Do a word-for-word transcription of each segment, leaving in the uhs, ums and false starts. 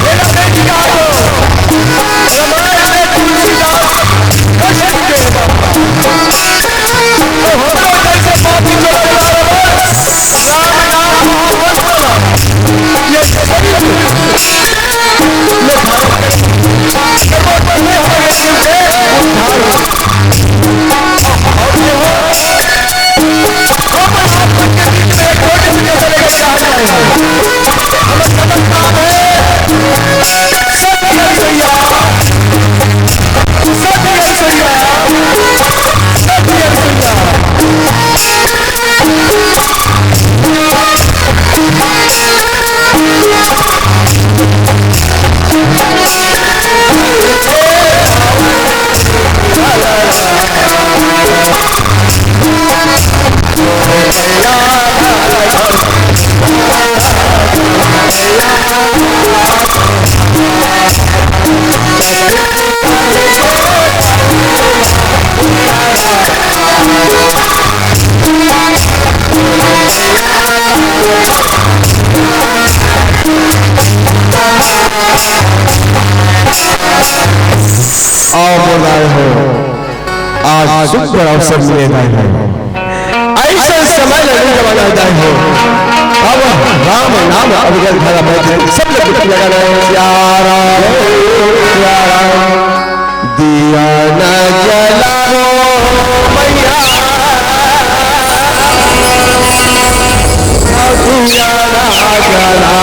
मेरा बेटी का हो, रामायण में तुलसीदास कष्ट के, तो हम लोग कैसे पापी चला जा रहा है? राम नाम महामंत्र, ये सही है। ये भारत, ये वो तो नहीं हो गए, ये उद्धार हो। आओ मोर दाई हो, आज सुंदर अवसर मिले दाई हो, ऐसा समय लगे जमाना दाई हो। अब राम नाम अविरल धारा बहत हे, सब लोग डुबकी लगा रहे हैं, सिया राम, सिया राम। दिया न जलावो मैया, दिया न जलावो।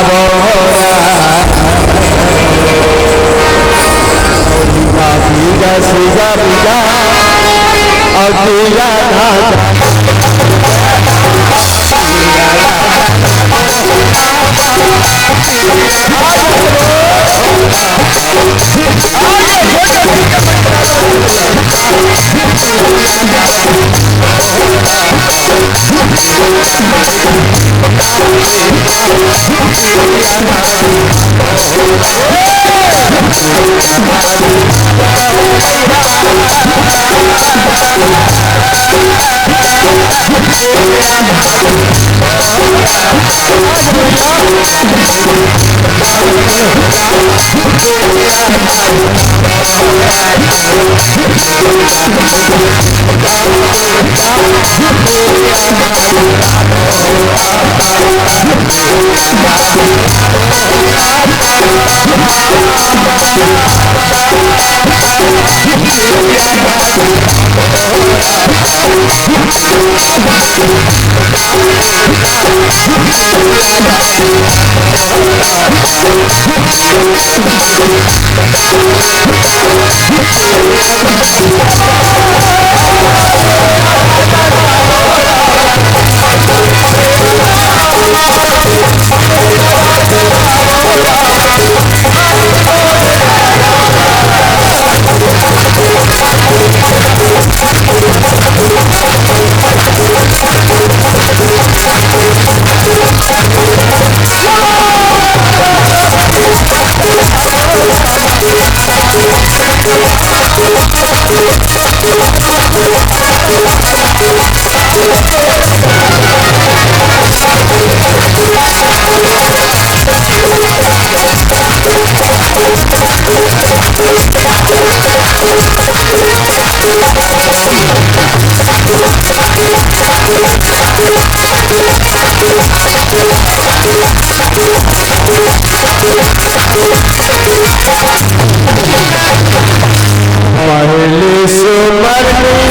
पहली सुमन में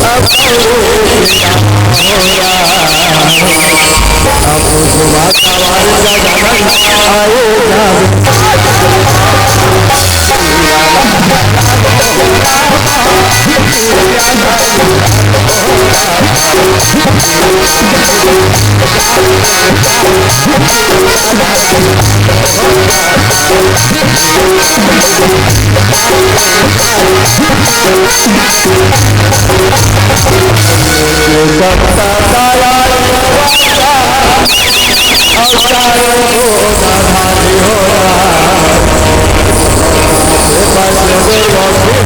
अब सुबह सवार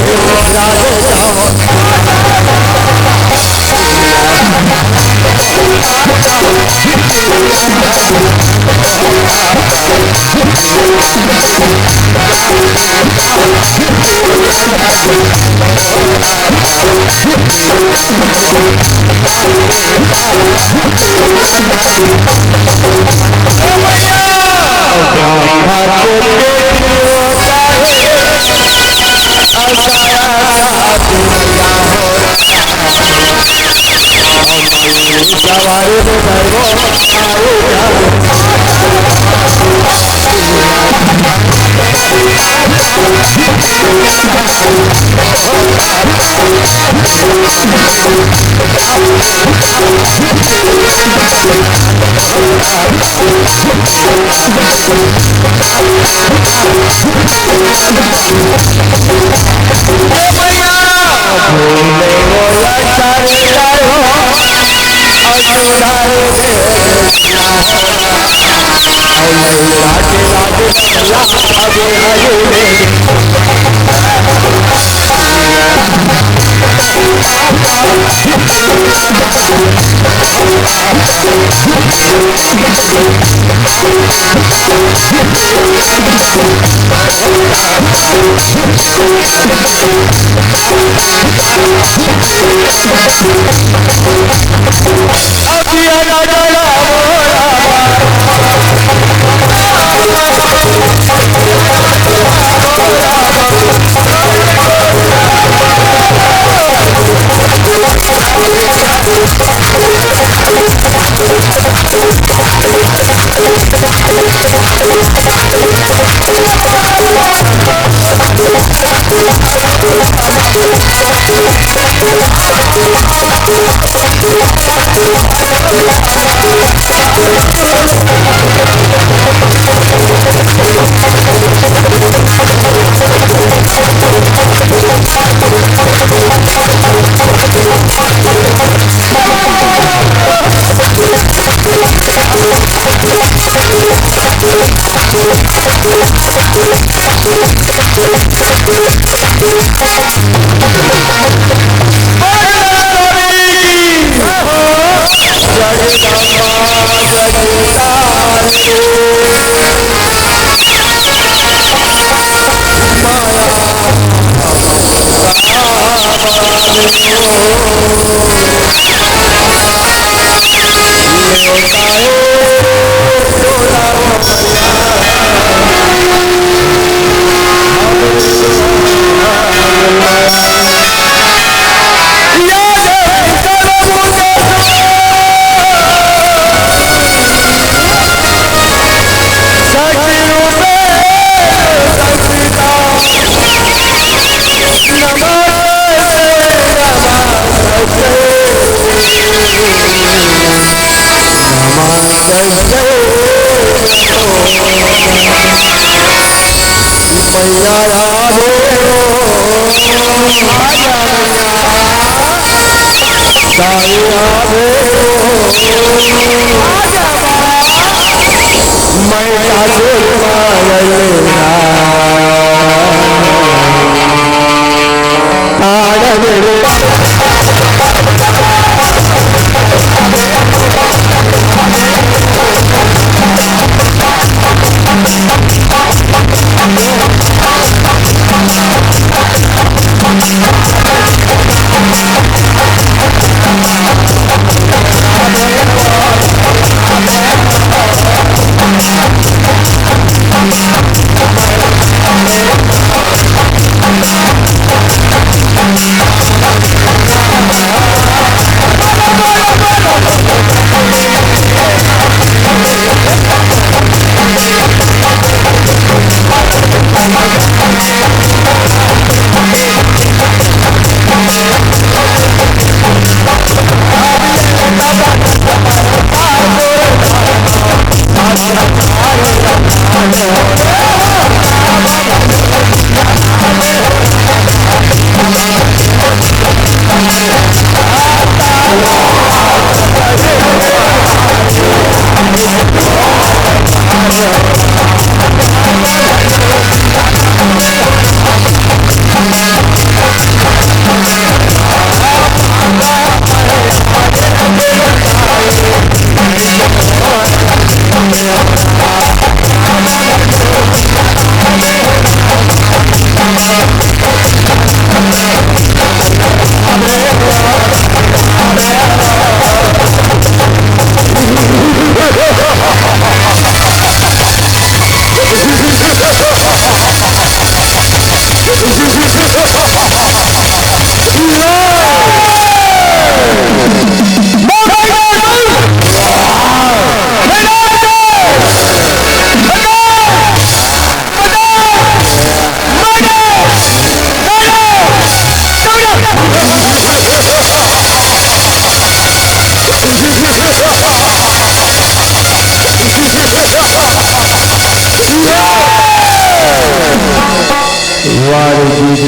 गजानन आए जावे।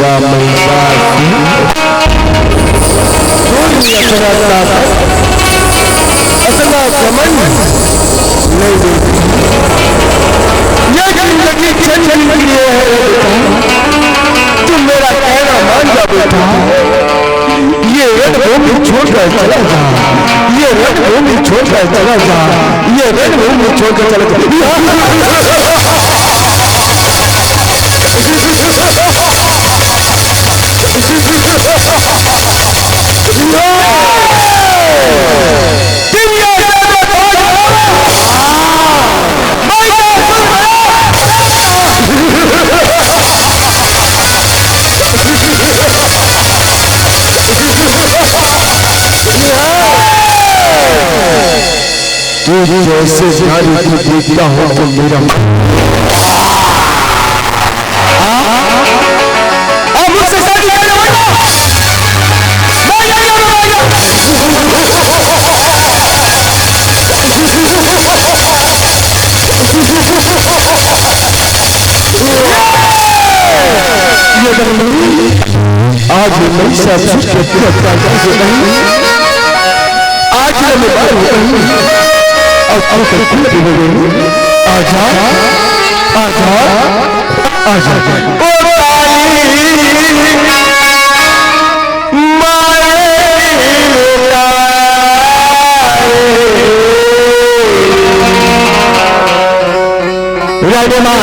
या मैया की कोई अतना ताकत, अतना घमंड नहीं देती। ये जिंदगी छन छन के लिए है रे बेटा, तू मेरा कहना मान जा बेटा। ये रणभूमि छोड़कर चला जा, ये रणभूमि छोड़कर चला जा, ये रणभूमि छोड़कर चला जा। तू जैसे नारी को देखता हूँ तो मेरा मन अब मुझसे शादी करने वाला, मैं यही रहने वाला। ये बंदूक आज मैं सब कुछ करके अपना कर देता हूँ। आज मैं बाहर होता हूँ। और तू तो खुद भी बोले, आजा, आजा, आजा। ओ ताली मारे तारे। राधे माँ।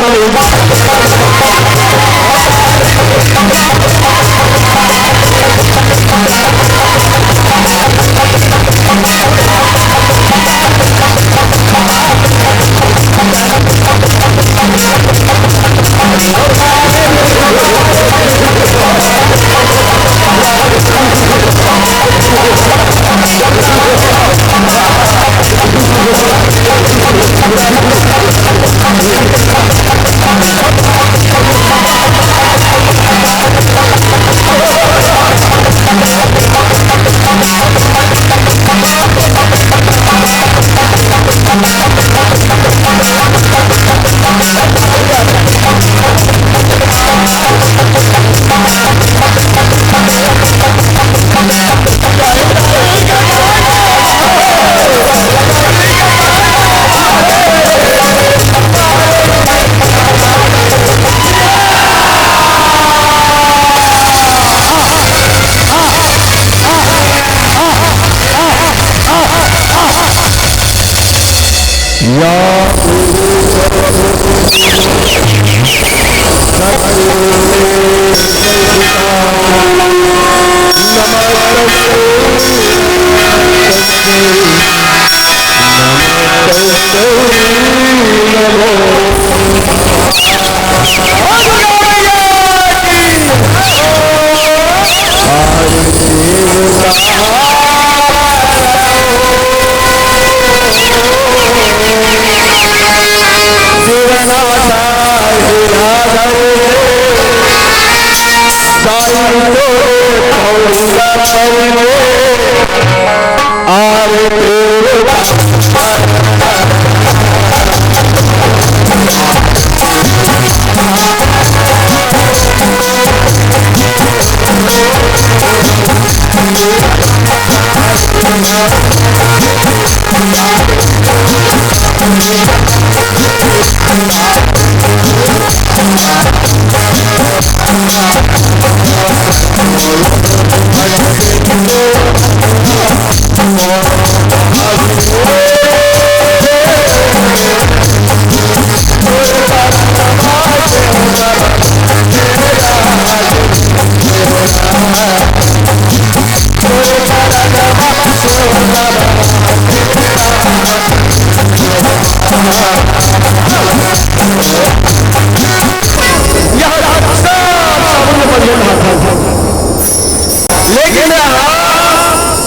लेकिन हाँ,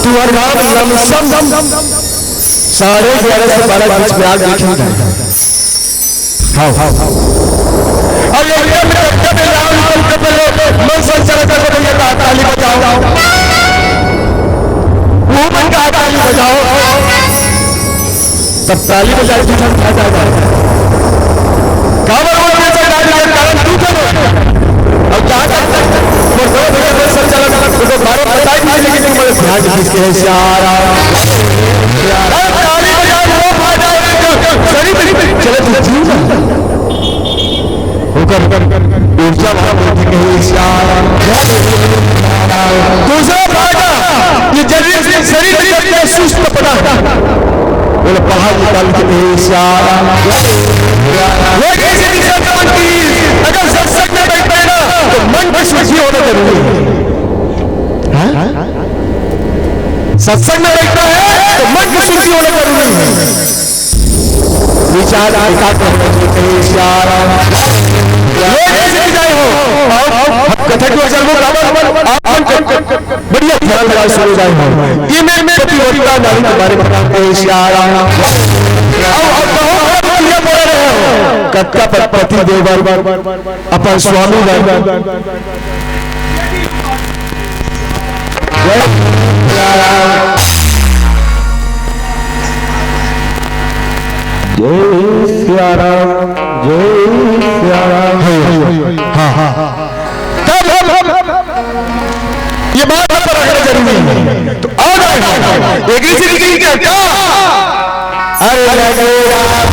तुहर नाम लमसम साढ़े ग्यारह से बारह के बीच में आग दिखी। हाँ, हाँ। और ये जब, जब, जब ये राम निकल के पहले मन संचालन करके भैया का ताली बजाओ, वो मन का ताली बजाओ। तब ताली बजाए तो हम खा जाएगा। कांवर बोलने से ताली के कारण तू चलो। और जहाँ तक और सब भैया, बस सब चला, तो बार-बार बताई भी, लेकिन तुम्हारे ध्यान से किसके है इशारा। अरे ताली बजाओ, वो आ जाओ, शरीर में चले तो जीव ना। ओकर ऊर्जा वाला बोलते कहे इशारा। दूसरा फायदा, ये जल्दी से शरीर जब सुस्त पड़ा, बोले बाहर निकाल के कहे इशारा। वो कैसे दिशा का मन की, अगर सत्संग में बैठे ना, तो मन की शुद्धि होना जरूरी है। हाँ? सत्संग में बैठना है तो मन की शुद्धि होना जरूरी है। विचार एकाग्र होना चाहिए। इशारा। ये कैसे विदाई हो? आओ, आओ, हम कथक में चल, वो बाबा, आप मन को बढ़िया ध्यान लगा, सुनो जाए हो। ये मैं, मैं पतिव्रता नारी के बारे में बताते हैं, इशारा। अब, अब कहो, अब क्या बोल रहे हो? कब का प-, पति देव अपन स्वामी बन। जय सिया राम। जय सिया राम, जय सिया राम। हाँ, हाँ, हाँ। तब हम, हम, हम, ये बात पर रखना जरूरी है। तो आओ ना, एक ही चीज की क्या? अरे लगे राम।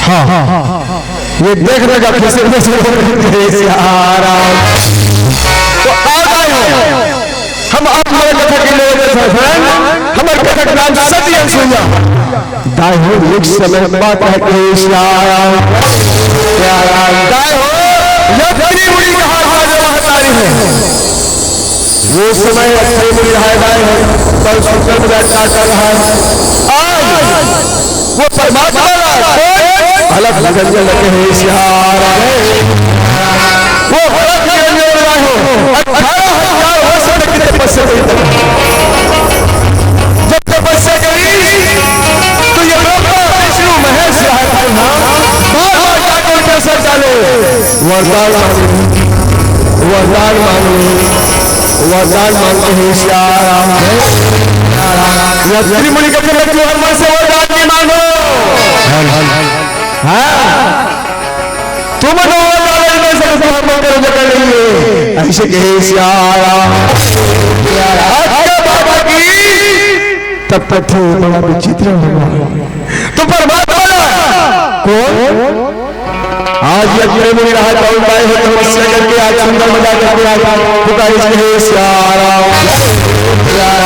हाँ, हाँ, हाँ, हाँ। ये देख लेगा किसी ने, जय सिया राम। तो आ गए हो। हम आप लोग कथा के लिए थे, friend। हमारे कथा का नाम सती अनसुईया। दाई हो, एक समय बात है, जय सिया राम। सिया राम। दाई हो, यत्री मुनि का हाथ आज महतारी है। वो समय अच्छे में रह गए हैं, पर सुंदर बजाता कर रहा है। आज वो परमात्मा का कोई भलक निरंजन लगे हैं, इशारा है। वो भलक निरंजन रहा है। अठारह हजार वर्ष तक की तपस्या करी। जब तपस्या करी, तो ये ब्रह्मा, विष्णु, महेश रहा था, हाँ? बार बार जाकर उनके सर डाले। वरदान मांगे, वरदान मांगे, वरदान मांगते हैं, इशारा। यत्री मुनि कहते हैं, तू हनुमान से वरदान नहीं मांगो। हाँ। तुम दो वरदान में से कुछ हम करो, जगह नहीं है। ऐसे कहे, इशारा। आपका बाबा की तब पृथ्वी बड़ा विचित्र हुआ। तो परमात्मा ना कौन? आज यत्री मुनि रहा, कौन पाए हो तपस्या करके, आज सुंदर मजा करके, आज पुकारी जय सिया राम।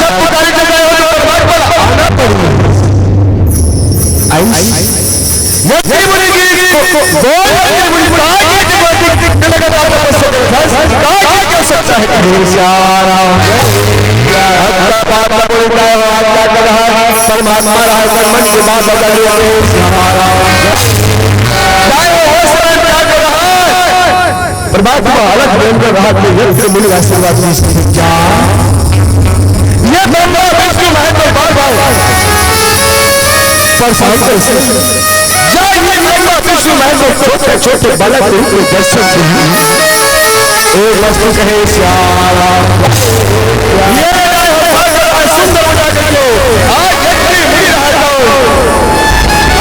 जब पुकारी जय हो तो परमात्मा आना पड़ेगा। आई? यत्री मुनि की को-, को-, बोल यत्री मुनि, कहा कि यत्री मुनि लगातार तपस्या कर रहा है, कहा कि क्या सकता है? जय सिया राम। आपका बात बोलता है, आपका कहा है, परमात्मा रहा, मन की बात बदल लेते हैं। चाहे वो हो समय क्या कर रहा है, परमात्मा अलग प्रेम कर रहा है, यत्र मुनि आशीर्वाद की स्थिति क्या? ये ब्रह्मा विष्णु महेंद्र बार पर साहित्य से जय ही ब्रह्मा विष्णु महेंद्र, छोटे छोटे बालक रूप में दर्शन दे। ए वस्तु कहे श्याम। ये जय हो भागवत सुंदर उजागर को आज यज्ञ मुनि रहा जाओ।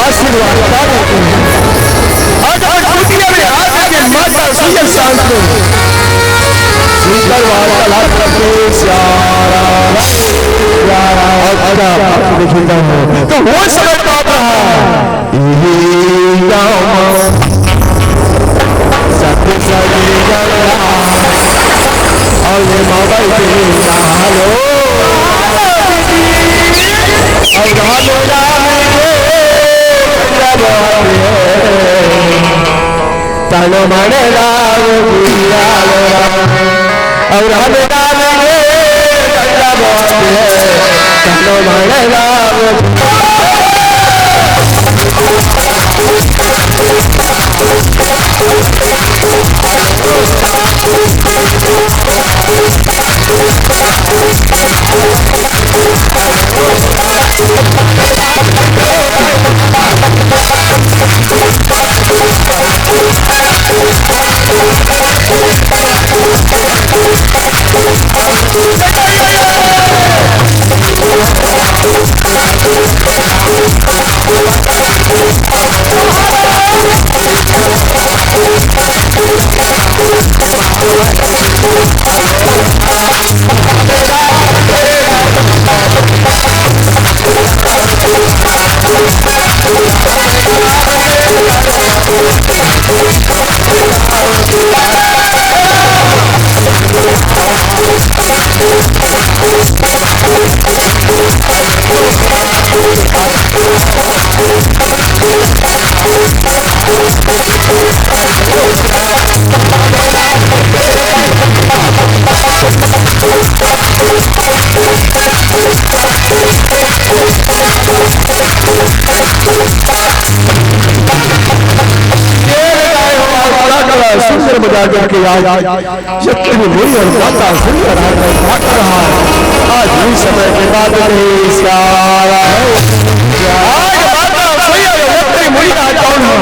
आशीर्वाद प्राप्त हो। आज हम कुटिया में आके माता सुंदर शांत को सुंदर वार्तालाप करके श्याम। अब क्या बात लिखित है? तो वो समय पाप रहा। यही गाँव सत सही गंगा। और ये बाबा इतनी डालो। और डालो डालो। तन मन राम जी राम राम। और हम राम रे गंगा बाबा है। तन मन राम जी। सुंदर मजा करके आज यज्ञ में मुनि और माता सुंदर राज में भाग रहा है। आज भी समय के बाद नहीं सारा। आज माता सुंदर यज्ञ में मुनि राज कौन है?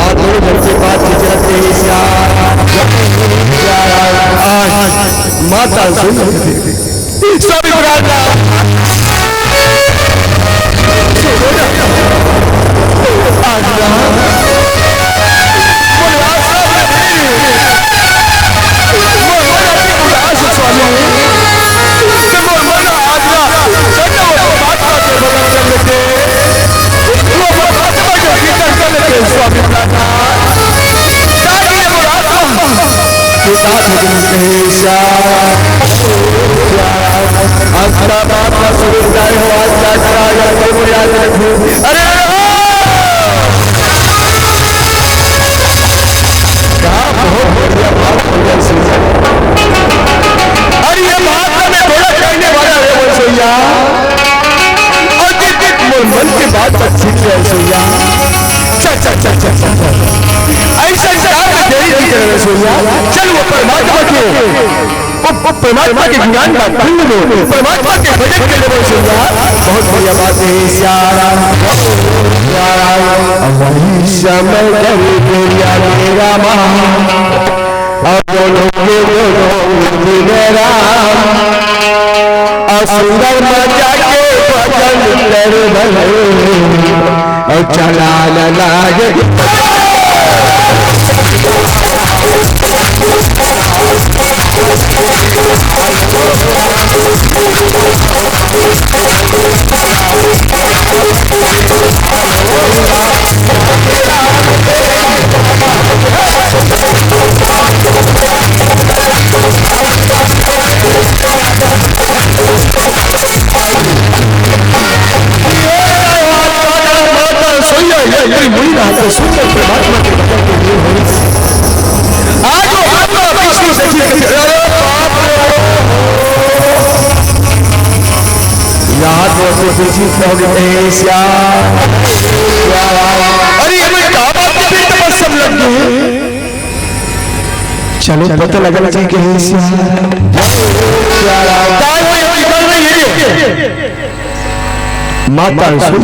आज दोनों घर के पास विचरत नहीं सारा। आज माता सुंदर स्वामी प्रार्थना। स्वामी के साथ हो गई कहीं श्याम। अंता बाप का सुविधाएं हो, आज का आज का याद रखो। अरे क्या बहुत बढ़िया बात हो गया सुंदर। अरे ये बात तो मैं थोड़ा कहने वाला है वो सोया। और जिस जिस मन मन की बात अच्छी है सोया। चल चल चल चल चल चल। ऐसा इंसान में देरी नहीं करे सोया। चल वो परमात्मा के वो, वो परमात्मा के ज्ञान बात भूल गए, परमात्मा के भजन के लिए बोल सुन रहा। बहुत बढ़िया बात है, श्याम राम, श्याम राम। वही समय कर तेरा मेरा माँ, और दोनों के दोनों दिन राम, और सुंदर मजा के भजन कर भले। और चला लला ये आज वो आत्मा विष्णु से चित कर, अरे बाप रे। याद वो तो किसी को भी नहीं श्याम। अरे ये मैं क्या बात के पेट पर सब लग गए। चलो पता लगा जी कहीं से। काय हो, ये निकल रही है। माता सुन,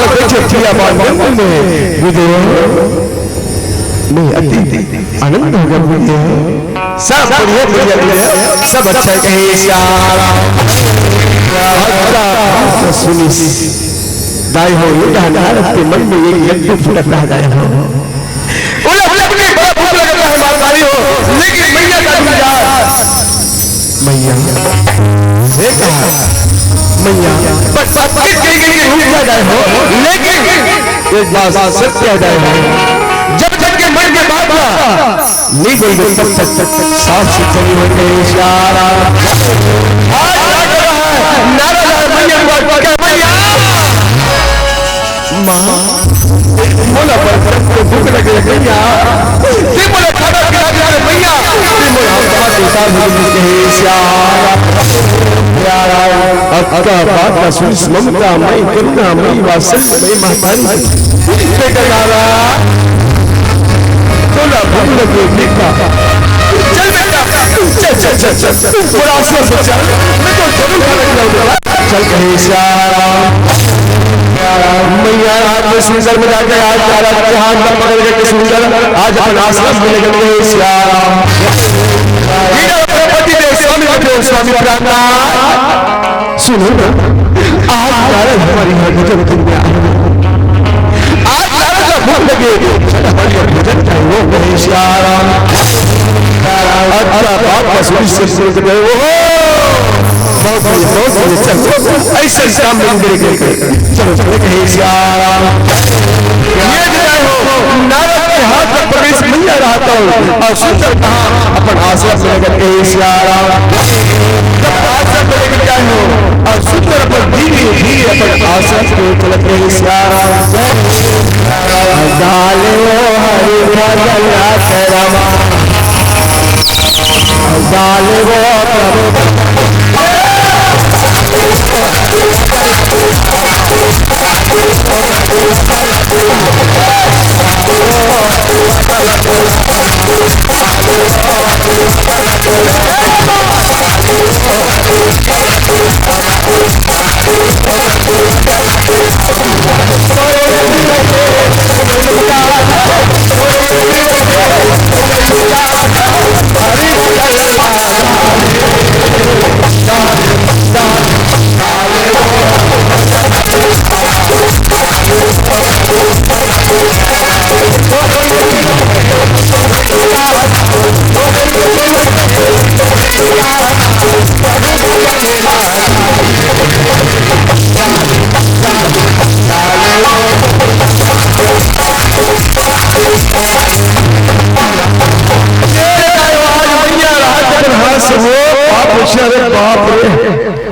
लग गए थे, पिया बांधन में गुजरो। मैं अति आनंद हो गया, भैया। सब बढ़िया, बढ़िया, बढ़िया, सब अच्छा है, कहे श्याम। अच्छा, सुनिस। दाई हो, ये नारद के मन में एक यज्ञ फुटत रह गए हो। बोले, "अपने, अपने बड़ा भूख लगता है, मालधारी हो, लेकिन मैया का दूजा।" मैया, हे कहा, मैया, बस बातचीत कही गई कि रुक जा गए हो, लेकिन एक बात सत्य है, गए हो, जब तक के मन के बात ना नहीं बोल दे, तब तक साफ सुथरी हो गई, श्याम। आज क्या कर रहा है? नारद और मैया को क्या, मैया? माँ, मोला बड़ भूख लगे, मैया। ते मोला खाना खिला दे, मैया। ते मोला हम बात उतार दे, कहे श्याम। प्यारा, अक्का बात ना सुनिस, ममता मई, करुणा मई, वात्सल्य मई महतारी। बेटा लाला, तोला भूख लगे, बेटा। चल बेटा, चल, चल, चल, चल। थोड़ा आश्रम में चल। मैं तो जरूर खाना खिलाऊंगा। चल कहे श्याम। मैया रात में सुंदर में जाके आज तारा के हाथ में पकड़ के सुंदर आज अपन आश्रम में लेकर गए श्याम। ये अपने पति देव स्वामी को बोल, "स्वामी प्राणनाथ, सुनो ना, आज नारद हमारे यहाँ भजन करने आए हैं। आज नारद का भोग लगे, हमारे यहाँ भजन चाहिए।" वो कहे श्याम। अच्छा, बात का सुनी से सुन के गए, "ओहो, बहुत बढ़िया, बहुत बढ़िया, चलो, ऐसे श्याम मंदिर के, चलो, चलो।" कहे श्याम। ये जो है हो, नारद के हाथ में पकड़ी से मैया बताओ, अउ सुंदर कहाँ अपन आश्रम में लेकर के सियाराम। जब आश्रम में लेकर के आए हो, अउ सुंदर अपन धीरे धीरे अपन आश्रम को चलत के सियाराम। डाले वो हरि भजन आश्रमा। डाले वो प्रभु।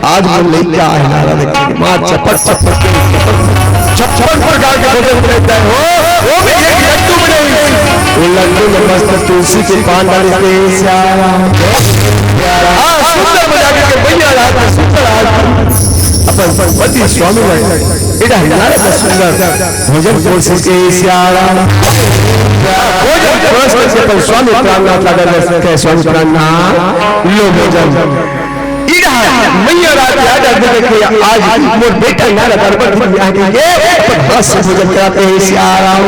आज वो लइका है, नारा देखिए, माँ चपट चपट के, छप्पन प्रकार के भोजन देता है। हो, वो भी एक लड्डू में नहीं, वो लड्डू में मस्त तुलसी के पान डाले थे। हाँ, सुंदर मजा के भैया रात में सुंदर आज अपन पति स्वामी ने इधर नारा का सुंदर भोजन परोस के सियाराम। भोजन परोस के पर स्वामी प्राणनाथ लगा दे, स्वामी प्राणनाथ लो भोजन। इधर मैया रात याद आ गई कि आज मोर बेटा नारा दरबार में आ गई है, पर हाथ से भोजन कराते हैं सियाराम।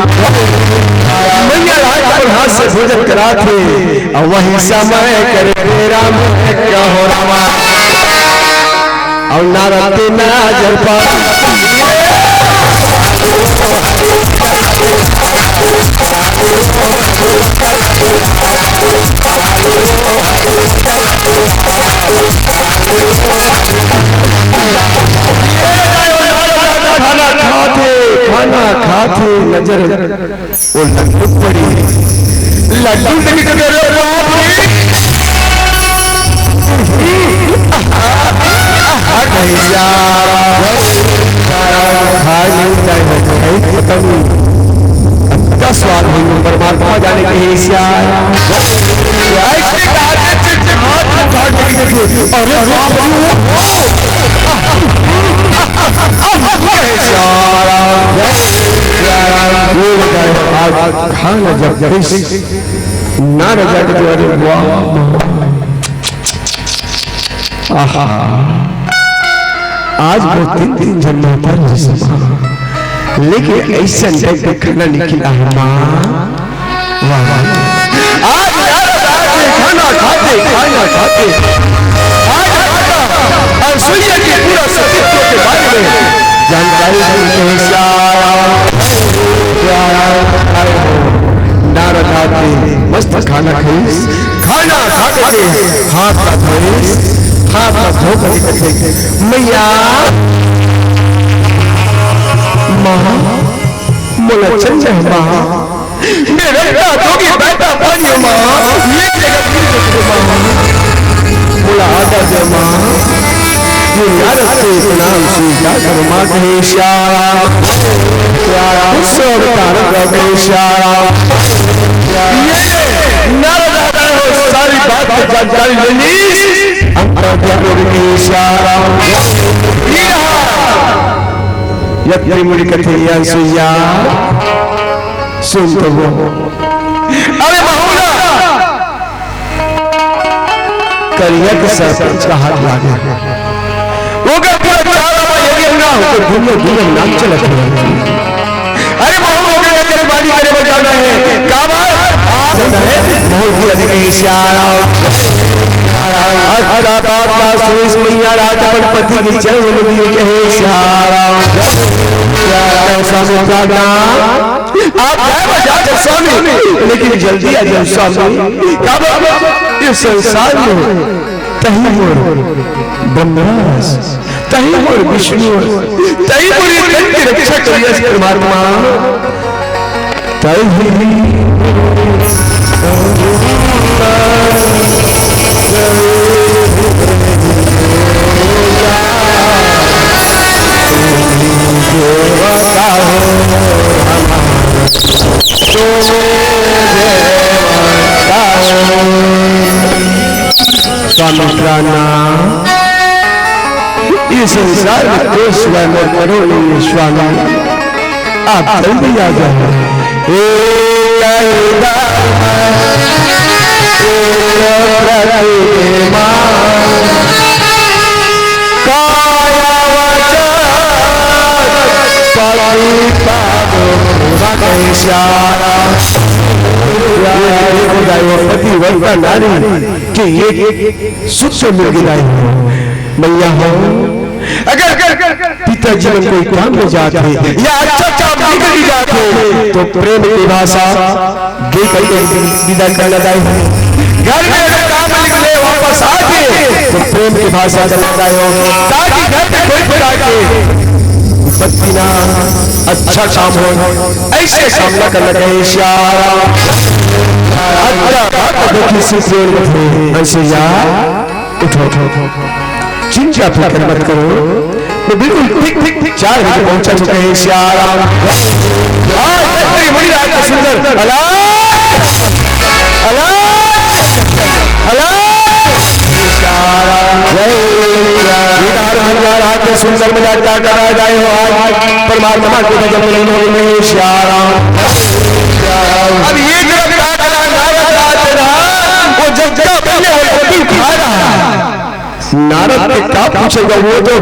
मैया रात पर हाथ से भोजन कराते हैं, और वही समय करे राम कहो रामा। अउ नारा तेना जलपा। खाना खाथे, खाना खाथे, नजर वो लड्डू पड़ी, लड्डू देख के, अरे बाप रे! हट जा, खाए नहीं जाए, भाई, खत्म। का स्वाद हुई परमात्मा जाने के हिस्सा। ऐसे कहा, हाथ उठा के देखिए, अरे बाप रे, वो, वो। सारा, वो बताए, आज खाना जब ना रजा के द्वारे, वाह, आहा, आज वो तीन तीन जन्म पर लेकिन ऐसा टाइप का खाना नहीं खिला है माँ। वाह, वाह। आज यार, आज ये खाना खाते, खाना खाते, आज खाना और सुइया के पूरा सतीत्व के बारे में जानकारी दी है। प्यारा, प्यारा, नारद आके मस्त खाना खाइस, खाना खा के हाथ ला धोइस, हाथ ला धो के कथे, "मैया, माँ, मोला चल जाए माँ, मैं रखता दोगी बेटा पानी माँ, ये जगह गिर जाते माँ, मोला आदा दे माँ।" ये नारद के प्रणाम स्वीकार करो माँ कहे श्याम, श्याम, सब तारक कहे श्याम। ये नारद आता है, सारी बात की जानकारी ले ली। अंतर ध्यान कहे श्याम। ये रहा। यत्रिमुनि कथि अनसुईया। सुन तो वो। अरे बहुना। करिया के सरपंच का हाथ लागे। ओकर पूरा चारा में यदि ना हो तो दुनिया दुनिया नाम चलत हो। अरे बहु ओकर जल्दबाजी करे बर जाना है। का बात? बहुत ही अधिक इशारा। अतका बात ला सुनिस मैया रात अपन पति के चरण में गिर के हे सियाराम। सियाराम स्वामी प्रार्थना। आप जाए बजा जब स्वामी, लेकिन जल्दी आ जाओ स्वामी। का बात? इस संसार में तही मोर ब्रह्मराज, तही मोर विष्णु, तही मोर ये तन की रक्षा करियस परमात्मा। तही स्वामी प्राणनाथ, ये संसार में कोई सिवाय मोर करो नहीं है स्वामी, आप जल्दी आ जाओ। हे कई बार मैं तेरे प्रतिमा, काया वचन पति पादों का इशारा। ये देखो, पतिव्रता नारी के एक सूत्र मिल गया है। मैया हो, अगर पिताजी मन कोई काम में जात हे या अच्छा काम निकल जात हे, तो प्रेम की भाषा दे करके विदा करना दाई हो। घर में अगर काम निकले, वापस आके, तो प्रेम की भाषा करना दाई हो, ताकि घर में कोई प्रकार के विपत्ति ना, अच्छा काम हो, ऐसे सामना करना चाहिए। श्याम अच्छा, अच्छा, अच्छा, ऐसे यार। उठो, उठो, उठो, उठो। चिंता फिकर मत करो। तो बिल्कुल ठीक, ठीक, ठीक चार बजे पहुंचा चुके हैं। श्याम। आज तक नहीं हुई रात का सुंदर। अलग, अलग, अलग। श्याम। ये रात का सुंदर मजाक क्या कर रहा है? आज परमात्मा के भजन में श्याम। अब ये तरफ नारद नाथ ना, वो जब तक पहले वो लड्डू खा रहा है, नारद के का पूछेगा, वो तो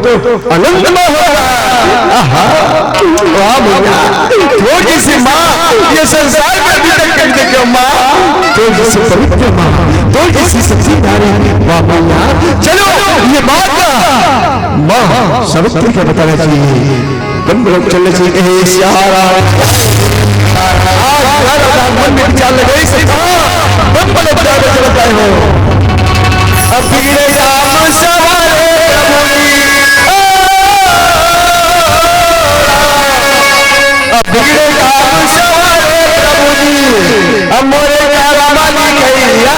आनंद में होगा। आहा, वाह भैया, वो जैसी माँ ये संसार में अभी तक कभी देखे हो माँ, तो जैसी पवित्र माँ, तो जैसी सच्ची नारी, वाह भैया। चलो, ये बात ना माँ सावित्री को बताना चाहिए। ब्रह्म लोक चलने से कहे, "हे सिया राम।" आज हर आधार मन में विचार लगे, "हे सिया, ब्रह्म लोक जाने चलता है हो।" अब बिगड़े काम सवारे प्रभु जी। अब बिगड़े काम सवारे प्रभु जी। अब मोरे का रामा जी कहिया।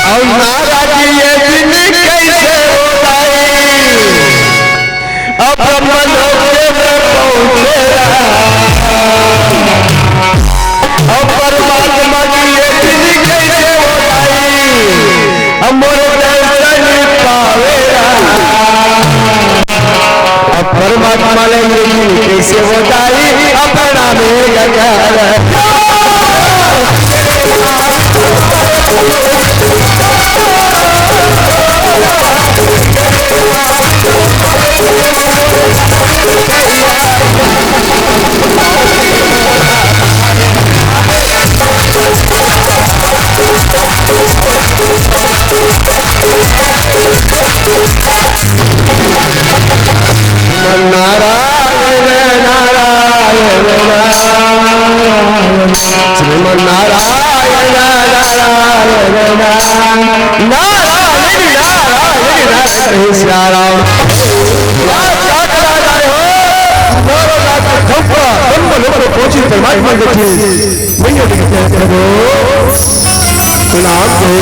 और नारद जी ये दिन कैसे होता है? अब ब्रह्म लोक में पहुंचे रहा। अब परमात्मा की ये दिन कैसे होता है? अब मोर दर्शन पावे रहा। अब परमात्मा ले मिली कैसे होता ही अपना मेघ कर। नारायण नारायण नारायण, श्रीमन नारायण नारायण नारायण। सिया राम। आज क्या करा जाए हो? नारद राज के धन पर ब्रह्म लोक में पहुंची परमात्मा के ठीक। भैया देखते हैं प्रभु। नाम के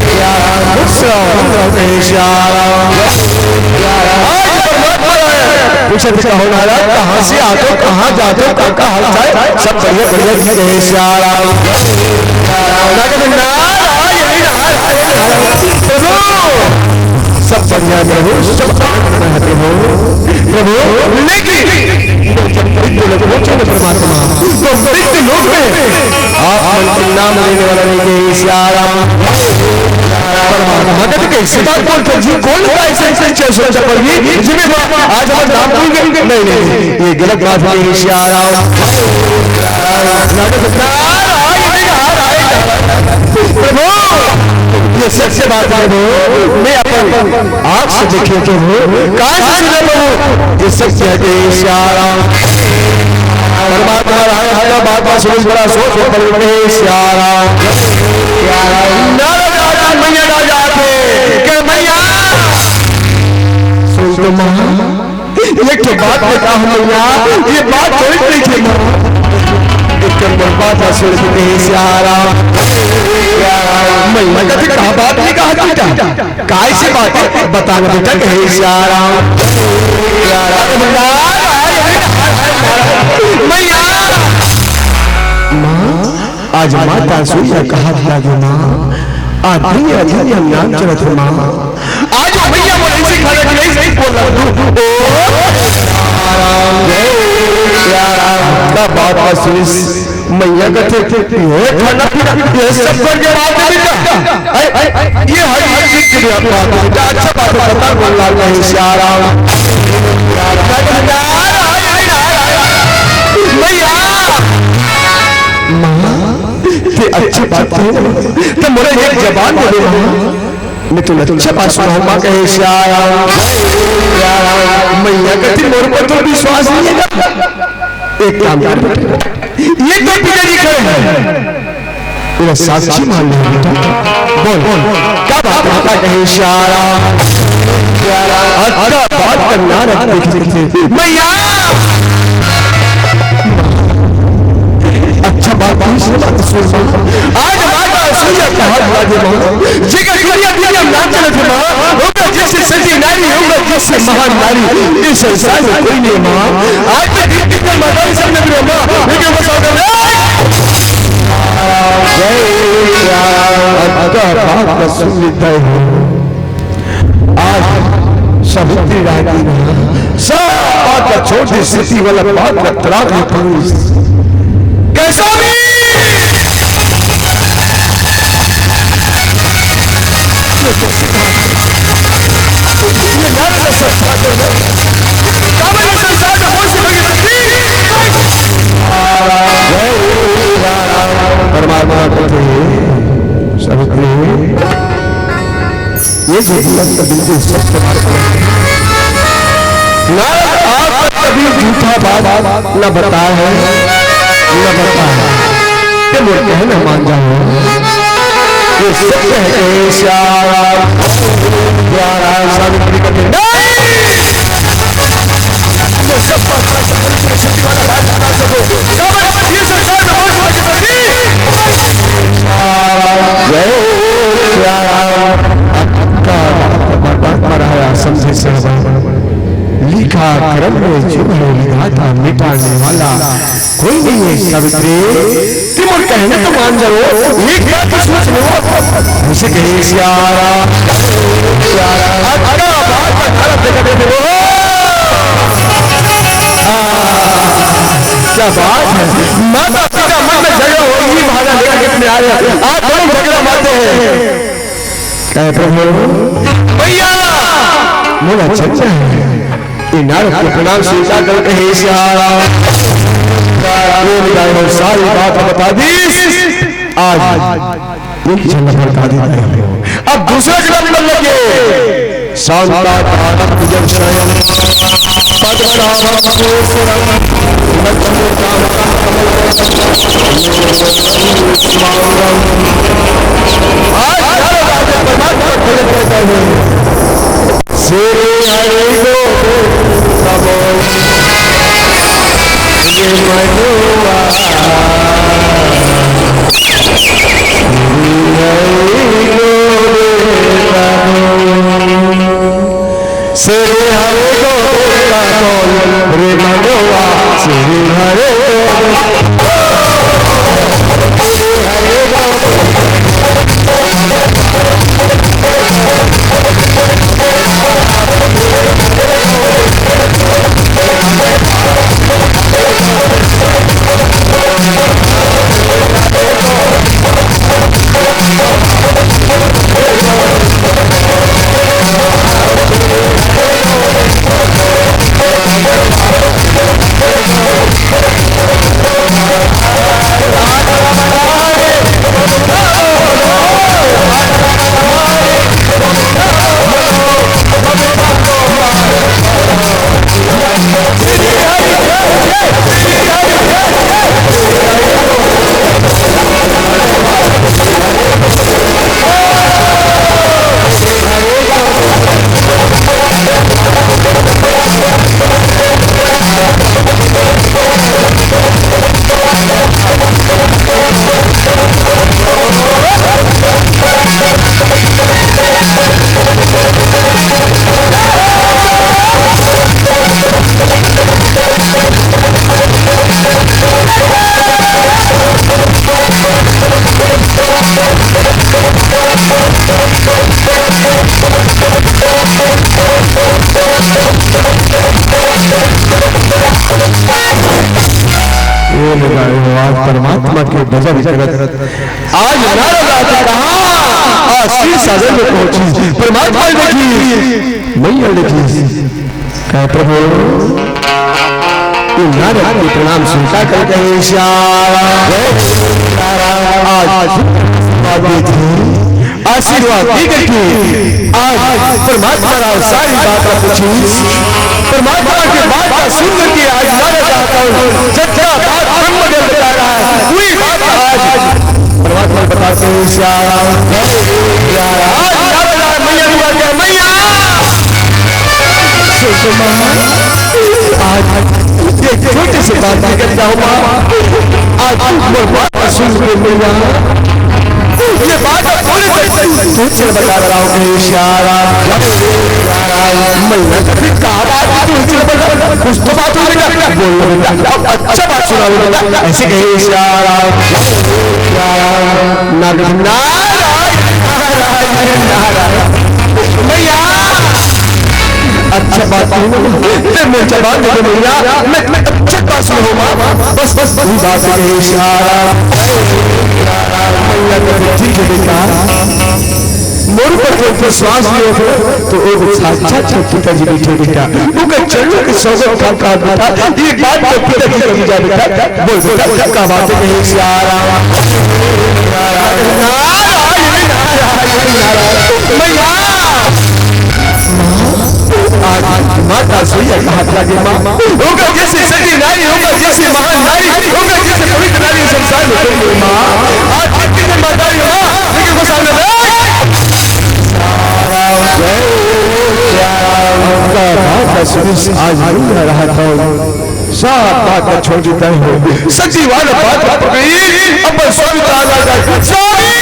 सिया राम। सिया राम। आज परमात्मा है। पूछे थे, "कहो नारद, कहाँ से आते हो, कहाँ जाते हो, कहाँ का हाल चाल?" सब बढ़िया, बढ़िया जी, जय सिया राम। नारद, नारायण, नारायण, नारायण। प्रभु, सब बढ़िया प्रभु, सब बढ़िया प्रभु। प्रभु, लेकिन जब मृत्यु लोक पहुंचे ना परमात्मा, तो मृत्यु लोक में आप मन के नाम लेने वाला नहीं, जय सिया राम। परमात्मा कहते, "कैसी बात बोलते जी, कौन का ऐसे, ऐसे चल सोचा पर जी, जिसमें आज हमारा नाम भूल गए?" नहीं, नहीं, नहीं। ये गलत बात है, ये सिया राम। प्रभु, ये सत्य बात है प्रभु, मैं अपन आँख से देखे तो हूँ, कान से सुने प्रभु, ये सत्य है कि सिया राम। परमात्मा राम का बात सुन बड़ा सोच हो प्रभु में सिया राम। नारद राजा मैया राजा थे, के मैया सुन तो महा एक ठो बात बता हम भैया, ये बात थोड़ी नहीं थी माँ। एक नंबर बात है, सुन के कहे सिया राम। मैं, मैं कभी कहा बात नहीं कहा बेटा। काय से बात है? बता ना बेटा, कहे सिया राम। भैया, माँ, आज माता सुइया कहा लगे माँ। आधी आधी हम नाम चलत माँ। आज भैया बोले इसी खाना की नहीं, सही बोल रहा हूँ। ओ, राम, जय राम। क्या बात है सुनीश? मैया का थे, ये खाना पीना, ये सब करके बात है बेटा। ऐ, ऐ, ये हर एक चीज के लिए आपको आता है बेटा। अच्छा बात है, पता बोल रहा है सिया राम। भैया। माँ, ते अच्छी बात है, तो मोरे एक जबान दे दे माँ। मैं तुम अच्छा बात सुनाऊं माँ, कहे सिया राम। मैया कहती मोर पर तो विश्वास नहीं है ना। एक काम कर बेटा, ये तो पिताजी खड़े हैं, पूरा साक्षी मान ले बेटा। बोल, क्या बात है? माता कहे सिया राम। अच्छा बात करना रख देख देख। मैया। अच्छा बात नहीं सुना, सुन, सुन। आज माता सुइया कहा लगे माँ, जेकर दुनिया दुनिया नाम चले थे माँ, होगा जैसे सती नारी, होगा जैसे महान नारी, इस संसार में कोई नहीं माँ। आज मैं दिन दिन माता सब में प्रेम माँ, लेकिन बस आता है। जय राम। अच्छा बात सुन लेता है। आज सावित्री राय की सब बात का छोड़ दी, सती वाला बात का तलाक में पड़ी। कैसा भी ये नारे का सत्ता जो है, काबल संसार में कौन सी बड़ी सती? परमात्मा कहते हैं, सावित्री, ये जो जीवन का बिल्कुल सत्य मार्ग है। नारद आज तक कभी झूठा बात न बताया है, न बताया है। ये मोर कहना मान जाओ, ये सत्य है कि सिया राम, सिया राम सावित्री का नहीं। ये सब बात, ये संसार में कौन सी बड़ी सती? जय सिया राम। आपका परमात्मा रहा समझे से लिखा कर्म में जो है विधाता मिटाने वाला कोई नहीं है सावित्री। तुम कहना तो मान जाओ, एक बात तो सोच लो। मुझे कहे सिया राम, सिया राम। आपका बात का गलत जगह पे बोलो। हाँ, क्या बात है। माता पिता मन में झगड़ा हो, ये बहाना लेकर के आ रहे हैं। आप दोनों झगड़ा मारते हैं। कहे प्रभु, भैया, मोला चल जाए। ये नारद के प्रणाम स्वीकार कर कहे सिया राम। ये विदाई हो, सारी बात बता दी। आज एक जन्म बता देता है। अब दूसरा जन्म कर लगे। शांताकारं भुजगशयनं पद्मनाभं सुरेशं। आज नारद आके परमात्मा को प्रकट करता है। श्री हरि गोविंद बोल, ये मनुआ। श्री हरि गोविंद बोल, रे मनुआ। श्री हरि गोविंद। ये लगा, ये आज परमात्मा के भजन करत, आज नारद आके कहा, आज क्षीर सागर में पहुंची, परमात्मा ने देखी, मैया ने देखी। कहे, "प्रभु, ये नारद के प्रणाम स्वीकार कर कहे, श्याम, आज आशीर्वाद दे दी, आशीर्वाद दे करके आज परमात्मा ला सारी बात ला पूछी, परमात्मा के बात ला सुन करके आज नारद आकर जब क्या बात ब्रह्म ने बता रहा है, वही बात आज परमात्मा बताते हैं, श्याम, आज नारद मैया को कहते हैं, मैया, आज एक छोटे से बात मैं करता हूँ माँ, आज मोर बात सुन के मैया, ये बात अब थोड़ी देर तक तुझसे बता रहा हूँ कि श्याम, मैया, कभी कहा बात है तुझसे बता, कुछ तो बात होगी ना, बोल बेटा, अच्छा बात सुना बेटा, ऐसे कहे श्याम, नारायण, नारायण, नारायण, मैया। अच्छा बात सुनो, मैं जवाब दे दो मैया, मैं, मैं अच्छा बात सुनो माँ, बस, बस, वही बात है, इशारा। मैया कहते, "ठीक है बेटा, मोर पर जो विश्वास नहीं हो तो वो साक्षात तो पिताजी बैठे बेटा, उनका चरणों के सौगंध खा खा बेटा, ये बात तो पिताजी को भी जा बेटा।" बोल बेटा, क्या बात है, कहे श्याम। नारायण, नारायण, नारायण। मैया, आज माता सोइया का हाथ लागे माँ। होगा जैसे सती नारी, होगा जैसे महान नारी, होगा जैसे पवित्र नारी संसार में कोई नहीं माँ। आज इतनी माता ही माँ, लेकिन वो सामने आपका बात का सुनिस आज नहीं रहा था। सब बात का छोड़ देता हूँ। सच्ची वाला बात पकड़ी, अब स्वामी का आगा जाए। स्वामी!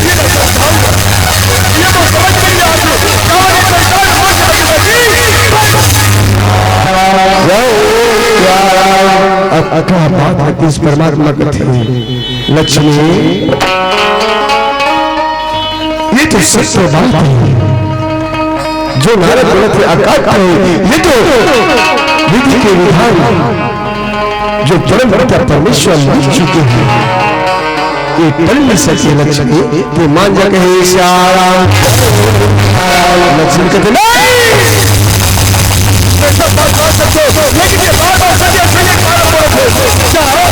ये तो समझ में नहीं आ रही। कहाँ ये संसार में मर के बैठी? अब क्या बात है इस परमात्मा कथे? लक्ष्मी, ये तो सत्य बात है। जो नारद बोलत हे अकाट्य है, ये तो विधि के विधान, जो परम पिता परमेश्वर लिख चुके हैं, ये टल नहीं सके लक्ष्मी, ये मान जा कहे श्याम। लक्ष्मी कहते, "नहीं!" ये सब बात, बात सच है, लेकिन ये बार-बार सच है, इसलिए बार-बार बोलते हैं। क्या हो?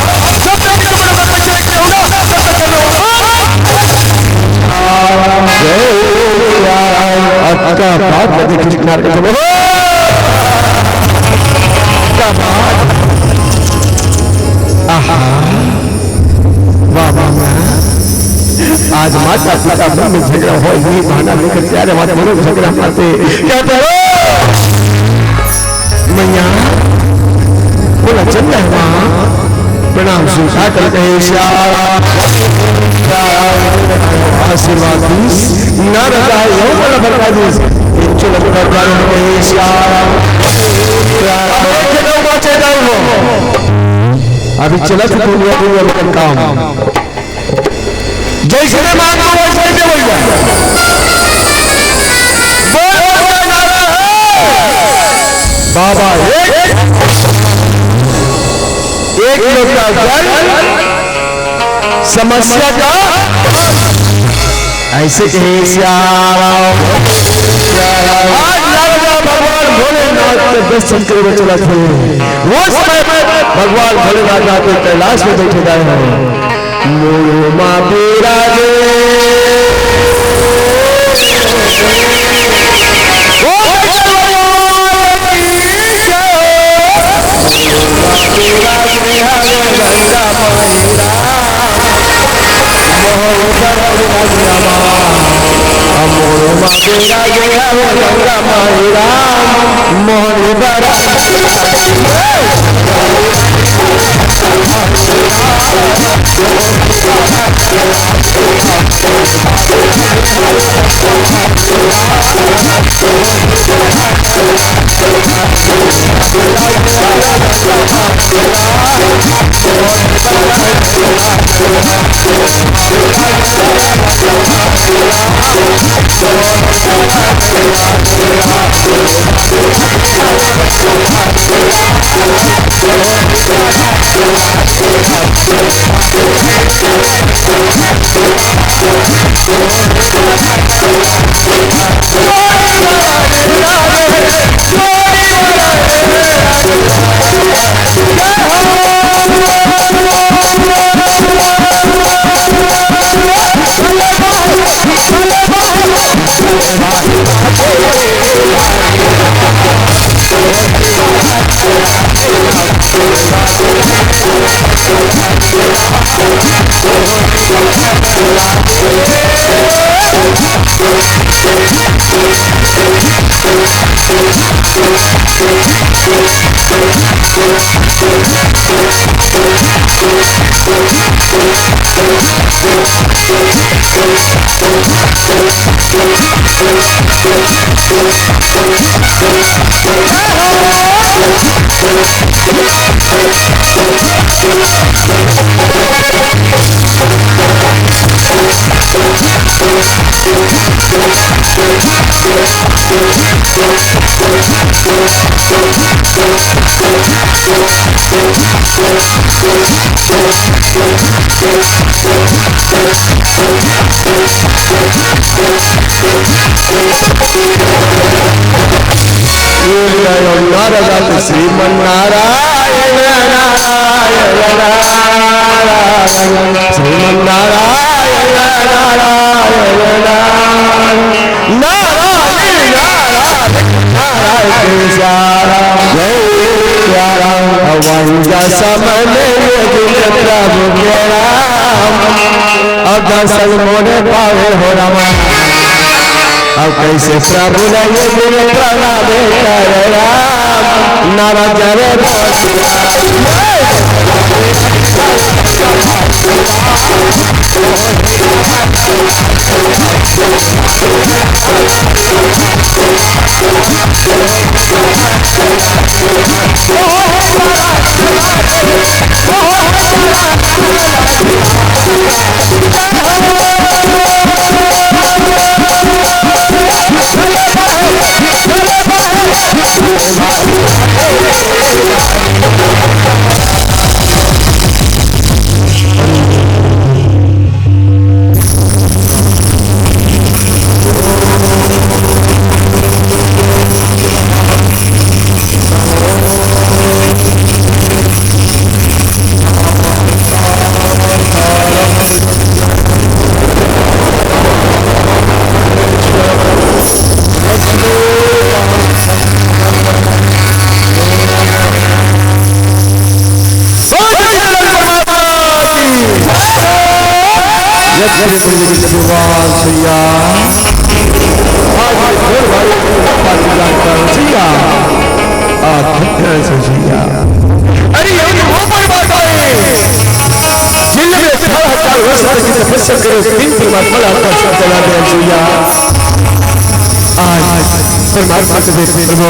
जब तक ये बड़ा बच्चा लेके होगा, तब तक कर लो। आपका बाप यदि कृष्णा के बोलो, क्या बात? आहा। आज माता पिता मन में झगड़ा हो, ये बहाना लेकर प्यारे माता मन झगड़ा मारते। क्या करो? मैया, बोला चंदा है माँ, प्रणाम स्वीकार कर कहे श्याम। आशीर्वाद दीस, नारदा यो मन भरका दीस। चलो भगवान कहे श्याम। अभी चला था दुनिया, दुनिया में काम। जैसे मैं मांगू वैसे ही दे भैया। बोल, बोल, बोल, बोल। बाबा एक, एक लोटा जल, समस्या का ऐसे कहे श्याम। आज नारदा भगवान भोलेनाथ के दर्शन करे चला थे। वो समय भगवान भोलेनाथ के कैलाश में बैठे गए हैं। मोर माँ विराजे। ओ मोर माँ विराजे, हवे गंगा माई राम, मोहन बड़ा। श्रीमन्नारायण नारायण, श्रीमन्नारायण नारायण नारायण, नारायण नारायण नारायण। श्याम जय श्याम। अवंजा समय में ये दिन प्रभु के राम, अब दर्शन मोरे पावे हो रामा। अब कैसे प्रभु ने ये दिन प्रणाम करे राम, नारा जरे। जय श्री गुरु जी की भगवान सैया। आज मैं भोर भाई को पानी जानता हूँ सैया। आ, धन्य है सैया। अरे ये तो वो परमात्मा है, जिनमें अठारह हजार वर्ष तक की तपस्या करे, उस दिन परमात्मा का दर्शन करा दे सैया। आज परमात्मा को देख प्रभु,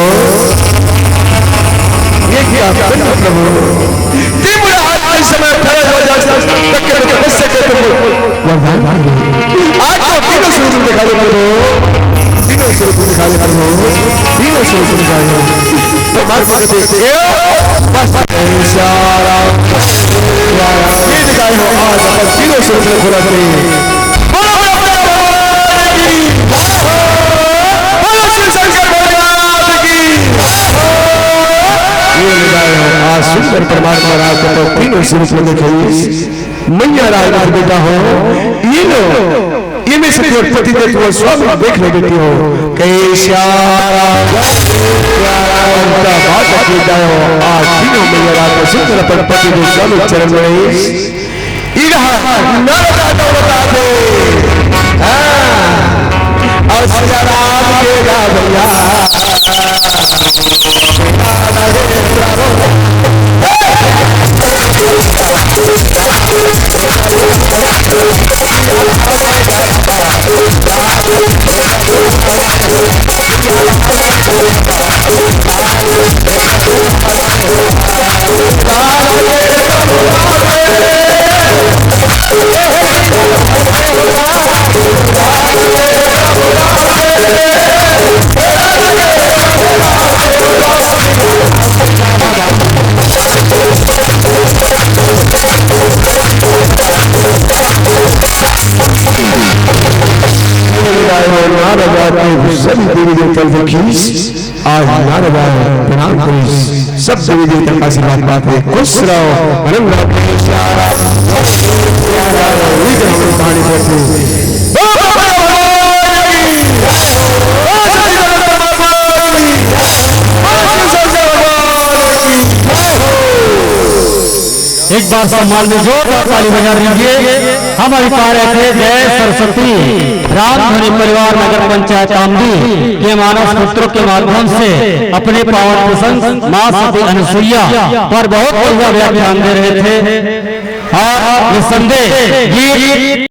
ये क्या पुण्य प्रभु, तीन बुरा हाथ इस समय अठारह हजार तक के तपस्या के तुम वरदान मांगे। आज तो तीनों स्वरूप दिखा दे प्रभु, तीनों स्वरूप दिखा दे प्रभु, तीनों स्वरूप दिखा दे। परमात्मा को देखते हो, बस इशारा। ये दिखाए हो आज अपन तीनों स्वरूप में खुला करें। बोलो, बोलो, बोलो, बोलो, बोलो, बोलो, बोलो, शिव शंकर भगवान की। ये दिखाए हो आज सुंदर परमात्मा राज को तीनों स्वरूप में दिखाइए। मैया राज का बेटा हो, ये लो, ये में से कोई पति देव तुम्हारे स्वामी देख ले बेटी हो, कैसा राम, क्या राम का बात की जाए हो, आज तीनों मैया राज का सुंदर पर पति देव स्वामी चरण में इधर नारदा दौलत आते। हाँ, और सिया राम के राम भैया। नारद आते हैं, सभी देवी देवता की खीस। आज नारद आए, प्रणाम करें, सब देवी देवता का आशीर्वाद पाते हैं। खुश रहो, आनंद रहो। एक बार सम्मान में जोरदार ताली बजा दीजिए। हमारी पार्षद जय सरस्वती रामधुनी परिवार नगर पंचायत आमदी के मानस पुत्रों के माध्यम से अपने पावन प्रसंग माँ सती अनुसुईया पर बहुत बढ़िया व्याख्यान दे रहे थे और निसंदेह गीत